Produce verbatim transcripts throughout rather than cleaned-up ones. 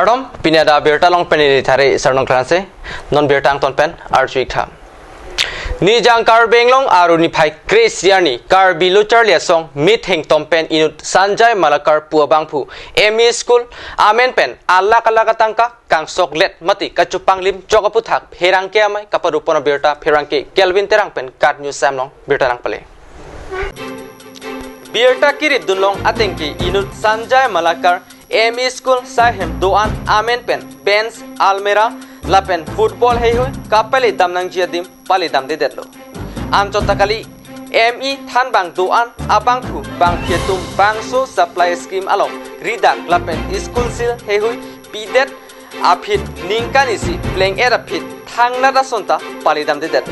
Kardom, pini adak abirta along pen neli Thare Sarnong Kranse, non birta angton pen arju-ik tha. Nijang Karbi Anglong aru niphai kre-isi arni Karbi Lo Charli Asong metheng tom pen inut Sanjay Malakar pu abangphu M E school amen pen alak alak atangka kangsoklet mate kachopanglim chok aphuthak pherangke amei kapadopon abirta pherangke Kelvin Terang pen KAT News Assam along birta nangpale. Birta kirit dunlong atengke inut Sanjay Malakar M E school saihem do-an amen pen bench, almirah lapen football heihui kapale dam nangji adim pale damdedetlo. Anchot ta kali, M E thanbang do-an abangphu bangphi atum bangso supply scheme along ridak lapen school seal heihui pidet aphi ningkan isi pleng-et aphi thangnat ason ta pale damdedet.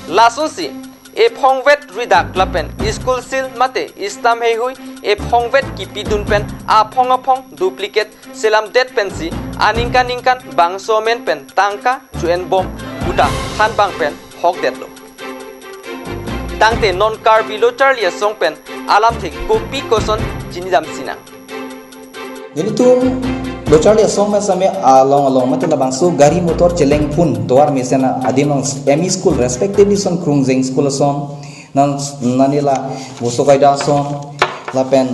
Lasonsi ephongvet ridak lapen school seal mate stamp heihui ephongvet kipidun pen aphong aphong duplicate selamdet pensi aningkan ningkan bangso amen pen tangka cho-enbom puta thanbang pen hokdetlo. Tangte non Karbi Lo Charli Asong pen alamthe kopi koson chinidam sinang. Nelitum Lo Charli Asong pen same along along mate labangso gari motor chelengphun tovar mesen adim along M E school respectively son Krungjeng school ason, nan nanila Bosokaida ason, lapen,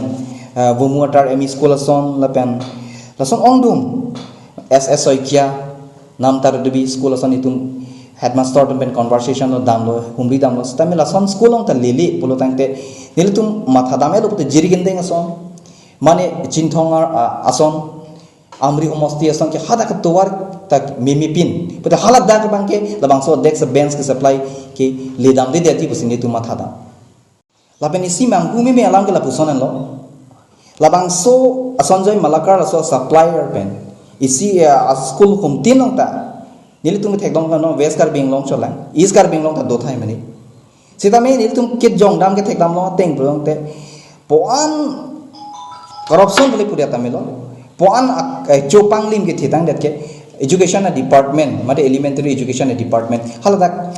eh, Vomu Atar M E school ason, lapen lason ongdung S S Saikia, Namtar Dubi school ason itum headmaster atum pen conversation lo damlo, humri damlo. Sitame lason school along ta lele pulo tangte nelitum matha dam-etlo pute Jirikindeng ason, mane Chinthong ar, a, ason, Amri homosti ason ke hadak tovar tak mimi pin. Pute haladak abangke labangso desk bench ke supply ke ledamdedet pusi nelitum matha dam. Lapen isi manghu meme alam ke lapuson lo. Labangso Sanjay Malakar laso supplier pen isi, eh, a school humtin along ta nelitum kethekdam lo, West Karbi Anglong cholang, East Karbi Anglong ta dothai mani. Sitame nelitum kejong dam kethekdam lo ateng pulote ko-an corruption bole puri atame lo. Ko-an ak-, eh, chopanglim kethe tangdet ke education a department, mate elementary education a department haladak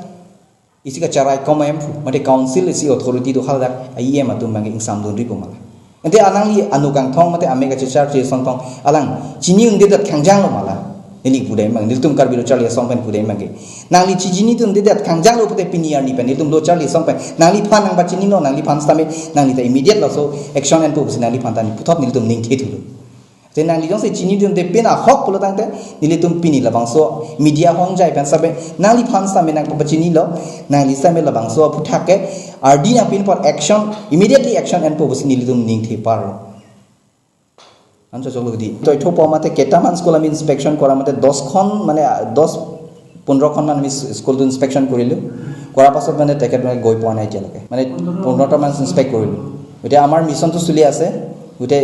isi kacharai komem phu, mate council isi authority do haladak a E M atum abangke ingsamdunri pu mala. Ante anangli anu kangthong mate ame kachechar che songthong alang chini undedet khangjang lo mala. Neli pudai mang, nelitum Karbi Lo Charli Asong pen pudai mang ke. Nangli chini undedet khangjang lo pute pini arni pen, nelitum Lo Charli Asong pen nangliphan nangpachinilo, nangliphan sitame nangli ta immediate laso action enpo pusi nangliphan ta ni puthot nelitum ningthe thulo. Te nangli jongsi chinidunde pen ahok pulo tangte nelitum pini labangso media hongjai pen sabe nangliphan sitame nangpachinilo, nangli sitame labangso aphuthak ke ardi nangpin apor action, immediately action enpo pusi nelitum ningthe parlo. Anchot choklo di. Toi thopo mate ketaman school ami inspection kora mate dos khon mane, ah, dos পোন্ধৰ খন মান আমি স্কুলটো ইনস্পেকশ্যন কৰিলোঁ। কৰাৰ পাছত মানে তেখেত মানে গৈ পোৱা নাই এতিয়ালৈকে, মানে পোন্ধৰটা মান ইনস্পেক্ট কৰিলোঁ। এতিয়া আমাৰ মিছনটো চলি আছে। গতিকে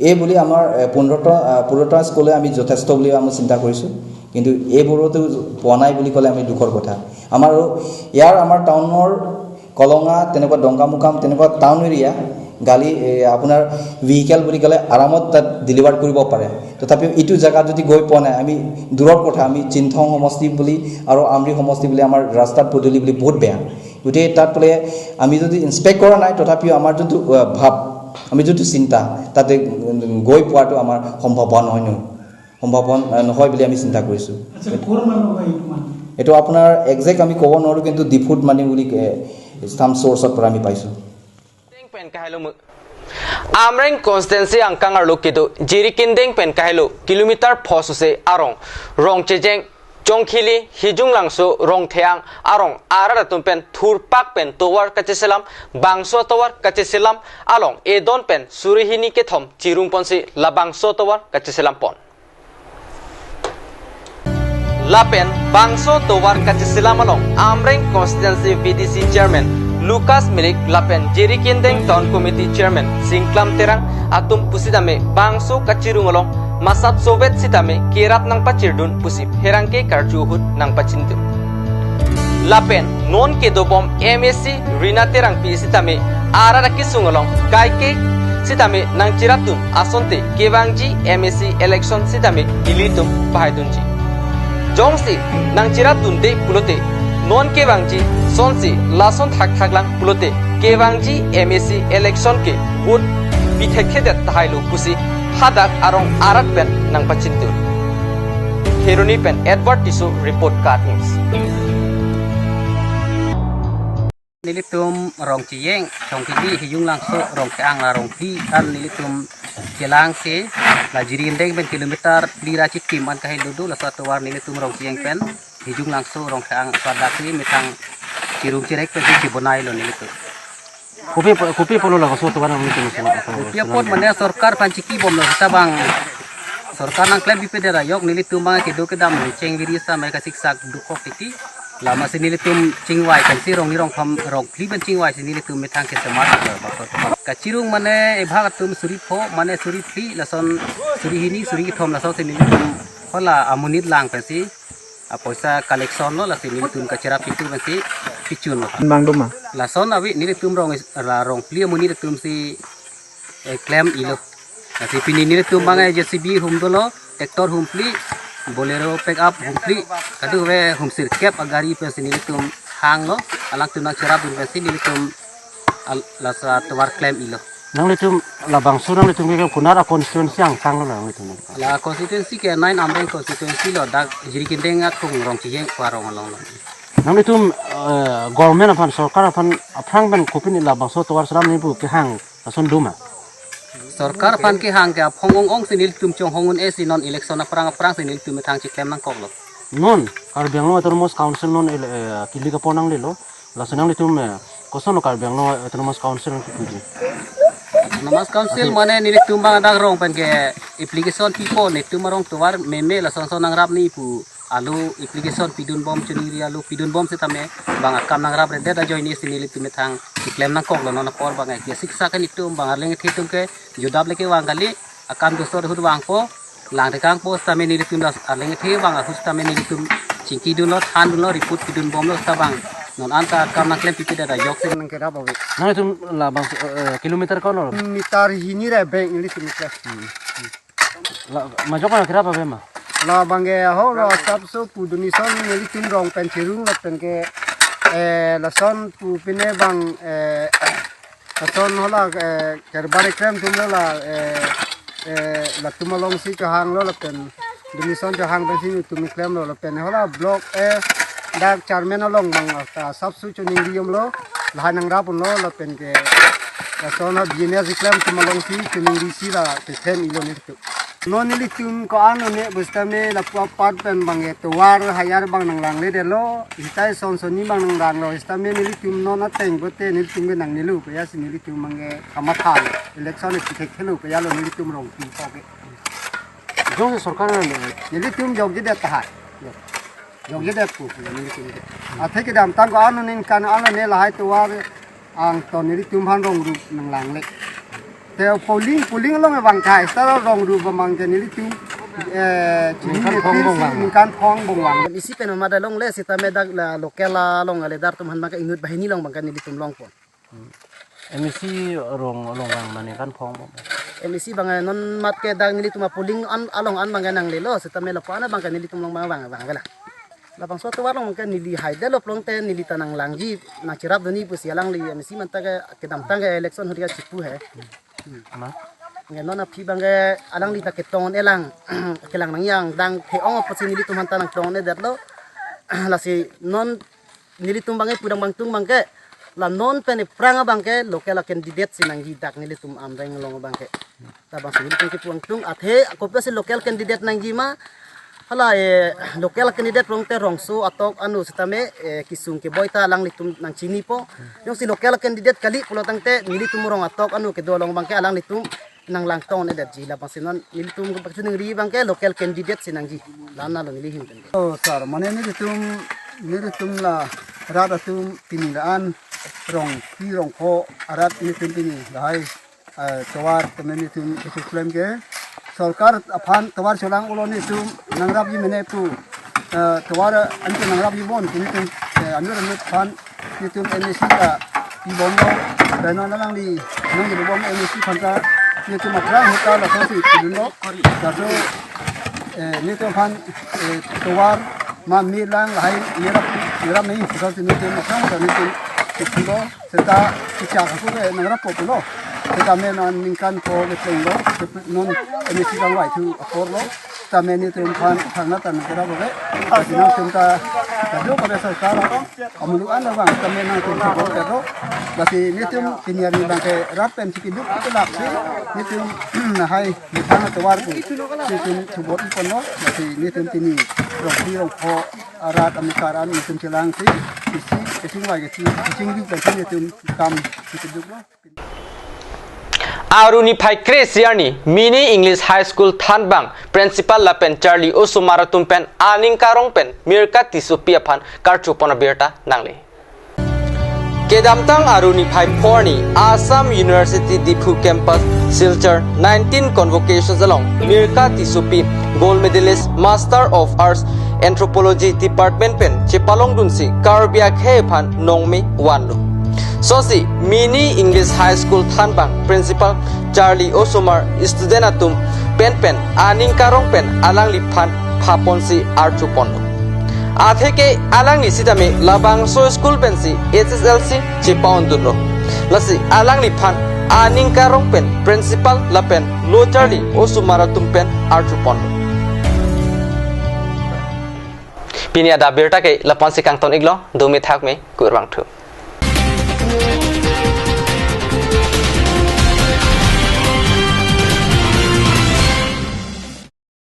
এই বুলি আমাৰ, এ, পোন্ধৰটা, আ, পোন্ধৰটা স্কুলে আমি যথেষ্ট বুলি আমি চিন্তা কৰিছোঁ, কিন্তু এইবোৰতো পোৱা নাই বুলি ক'লে আমি দুখৰ কথা। আমাৰ ইয়াৰ, আমাৰ টাউনৰ কলঙা, তেনেকুৱা ডংকামুকাম, তেনেকুৱা টাউন এৰিয়া, গাড়ী, এ, আপোনাৰ ভেহিকেল বুলি ক'লে আৰামত তাত ডেলিভাৰ কৰিব পাৰে। তথাপিও এইটো জেগাত যদি গৈ পোৱা নাই, আমি দূৰৰ কথা, আমি চিনথং সমষ্টি বুলি আৰু আমৰি সমষ্টি বুলি আমাৰ ৰাস্তাত পদূলি বুলি বহুত বেয়া। গতিকে তাত বোলে আমি যদি ইনস্পেক্ট কৰা নাই, তথাপিও আমাৰ যোনটো, আ, ভাৱ, আমি যোনটো চিন্তা, তাতে, উম, গৈ পোৱাটো আমাৰ সম্ভৱ হোৱা নহয়, নহয়, সম্ভৱ হোৱা, আ, নহয় বুলি আমি চিন্তা কৰিছোঁ। আচ্ছা, ক'ৰ মানুহ হয় এইটো মানুহ? এইটো আপোনাৰ একজেক্ট আমি ক'ব নোৱাৰোঁ, কিন্তু ডিফুত মানে বুলি, এ, চাম চ'ৰ্চৰ পৰা আমি পাইছোঁ। Deng pen kahelo mu-, Amreng constituency angkang arlo kedo Jirikindeng pen kahelo kilometer phosose arong Rongchejeng, Chongkhili, Hijunglangso, Rongtheang arong arat atum pen thurpak pen tovar kacheselam, bangso tovar kacheselam along edon pen suri hini kethom chirung ponsi labangso tovar kacheselam pon. Lapen bangso tovar kacheselam along Amreng constituency V D C chairman Lucas Milik lapen Jirikindeng town committee chairman Singklam Terang atum pusitame bangso kachirung along masat sovet sitame kerap nangpachirdun pusi pherangke karju ahut nangpachinidun. Lapen non kedobom M A C Rina Terangpi sitame arat akesung along kaike sitame nangcherapdun asonte kevangji M A C election sitame ilitum pahaidunji. Jongsi nangcherapdunde pulote non kevangji sonsi lason thakthak lang pulote kevangji M A C election ke vote pithekthe det tahailo pusi Hadak arong arat pen nangpachintur. Kheroni pen Edward Tisso report, KAT News. Nelitum Rongchiyeng, Chongkili, Hijunglangso, Rongkheang la rongphli an nelitum chelangsi, la Jirikindeng pen kilometer phli ra chitim an kahelo do, laso atovar nelitum Rongchiyeng pen Hijunglangso, Rongkheang, so adak si methang chirung chirek pensi chibonailo nelitum. Kopi, kopi apotlo labangso atovar nelitum chelanglo? Kopi apot mane sorkar aphan chikibomlo, seta bang sorkar nangklempipedet ajok nelitum bang kedo kedam chengviri samai kasiksak dukok titi. Lasi nelitum chingvai pensi rong ni rong pham rong phli pen chingvaisi nelitum methang kesemat lo. Kachirung mane ebhak atum suri pho, mane suri phli, lason suri hini, suri kethom, lasonsi nelitum hala amonit lang pensi apoisa collection lo, lasi nelitum kacherap pitu pensi pichunlo. Bang doma? Lason ave nelitum rong is-, ra rong phli amonit atumsi, eh, klem-ilo. Lasi pini nelitum bang, eh, J C B hum dolo, tractor hum phli, Bolero pick up hum phli, kadokave hum sirkep agari pensi nelitum hanglo, alangtum nangcherapdun pensi nelitum al-, laso atovar klem-ilo. Nanglitum labangso nanglitum ke konat a-constituency angtanglo nanglitum? La constituency ke nine Amreng constituency lo, dak Jirikindeng akhung Rongchiyeng arong alonglo. Nanglitum, eh, government aphan, sorkar aphan aphrang pen kopine labangso atovar seram ni pu kehang ason doma? Sorkar aphan kehang ke aphong ong-ongsi nelitum chonghong un-esi non election aphrang aphrangsi nelitum methang chiklem nangkoklo. Non Karbi Anglong Autonomous Council non ele-, eh, kilik apor nanglelo. Laso nanglitum, eh, kosonlo Karbi Anglong Autonomous Council nangkipuji? Autonomous Council mane nelitum bang adak rong pen ke application pipo, netum arong tovar meme lasonson nangrap ni pu alo application pidunbom, choningri alo pidunbom setame bang akam nangrapre det ajoinesi nelitum methang chiklem nangkoklo. Non apor bang ke siksak ke netum bang arleng athe atum ke judap le kevang kali, akam dosor ahut vangpo, lang tekangpo setame nelitum, la arleng athe vang ahut setame nelitum chingkidunlo, thandunlo, report pidunbomlo, seta bang non anta akam nangklempipedet ajoksi nangkerap ave. Nanglitum labang, eh, kilometer ko-anlo? Meter hini ra beng nelitum meter. Hmm. La majok nangkerap ave ma? Labang ke ho lo sapso pu dunison nelitum rong pen chirung lapen ke, eh, lason pu pine bang, eh, lason hala, eh, karbar ekrem atumlo la, eh, eh, latum alongsi chohanglo lapen dunison chohang pensi netum klemlo lapen hala block, eh, dak chairman along bang ta sapso choningri bomlo, lahai nangrap unlo lapen ke lason ha business klem atum alongsi choningrisi la keklem-ilo nelitum. Non nelitum ko-an un-e pusitame lapu apart pen bang ke tovar hire bang nanglangledetlo, hitai son sonni bang nanglanglo, pusitame nelitum non ateng pote nelitum ke nangnelo, pajasi nelitum bang ke kamatha election isi thekthelo, pajalo nelitum rongpi poke. Jongsi sorkar ne? Nelitum jokjedet tahai. Jokjedet pu nelitum ke. Athe kedamtang ko-an un-e ningkan an un-e lahai tovar angton nelitum aphan rong rup nanglangle. Te polling, polling along abang kai, seta rong rup abang ke nelitum, eh, chini ningkan phongo bong vang. Ningkan phongo bong vang. Isi pen mama dalongle setame dak la local along aledar atum aphan bang ke inut banghini along bang ke nelitum longpon. M A C rong along vang ma ningkan phongo bong? M A C bang, eh, non mat ke dak nelitum a-polling an along an bang ke nanglelo, setame lapu-an bang ke nelitum along bang vang, vang avela. Labangso atovar along ke neli haidetlo pulote neli ta nanglangji, nangcherapdunji pusi alangli M A C manta ke kedamtang ke election ahut ke chipu he. Hmm. Ama? Nge non aphi bang ke alangli ta ketong-un-e lang, kelang nangjang dang the-ong apotsi nelitum aphan ta nangtong-un-e detlo. Lasi non nelitum bang ke pudam bangtung bang ke, la non pen ephrang abang ke local a-candidate si nangji dak nelitum Amreng along abang ke. Labangsi nelitum kipu vangtung, athe kopi si local candidate nangji ma, hala, eh, local candidate pulote rongso atok anu setame, eh, kesung keboi ta alanglitum nangchinipo. Jongsi local candidate kali pulo tangte nelitum rong atok anu kedo along bang ke alanglitum nanglangtong-un-edetji, labangsi non nelitum kepakchiningri bang ke local candidate si nangji. La-an lo neli ahin pen ke. Oh, sir, mane nelitum, nelitum la rat atum pini la-an rong phli rong pho arat nelitum pini lahai, eh, tovar temen nelitum isu klem ke. Sorkar aphan tovar chelang-olo nelitum nangrapji mene pu, eh, tovar anke nangrapji bon nelitum, eh, anur anur aphan nelitum M A C ta pibomlo, pen non alangli nangkibom M A C aphanta nelitum aphrang ahut ta lasonsi pidunlo. Laso, eh, nelitum aphan, eh, tovar ma me lang lahai nirap, nirap nangji pusi nelitum aphrang ahut ta nelitum pidunlo, seta kechak ako ke nangrappo pulo. Sitame non ningkan pho keplenglo, non M A C kangvai thu aporlo. Sitame netum aphan thangnat an kerap ave. Lasi nangtum ta kadokave sorkar along, amuluk an along sitame nangtum support kerap. Lasi netum pini arni abangke rat pen chikiduk kelak si, netum lahai methang atovar pu, netum support ponlo. Lasi netum pini rongpi rongpho arat amekar an netum chelang si, isi kachingvai kachi, kachingvai kachi netum kam chikiduklo. Aru niphai kre-isi arni Mini English High School thanbang principal lapen charli osomar atum pen aning karong pen Mirka Tissopi aphan karchupon abirta nangle. Kedamtang aru niphai pho arni Assam University Diphu Campus Silchar nineteen convocations along Mirka Tissopi gold medalist, Master of Arts, Anthropology Department pen chepalongdunsi Karbi akhei aphan nongme vanlo. Sosi Mini English High School thanbang principal charli osomar student atum penpen aning karong pen alangliphan phaponsi archuponlo. Atheke alangli sitame labangso school pensi H S L C chepa-ondunlo. Lasi alangliphan aning karong pen principal lapen lo charli osomar atum pen archuponlo. Pini adap abirta ke lapu-ansi kangton-iklo, dome thakme, kurvangthu.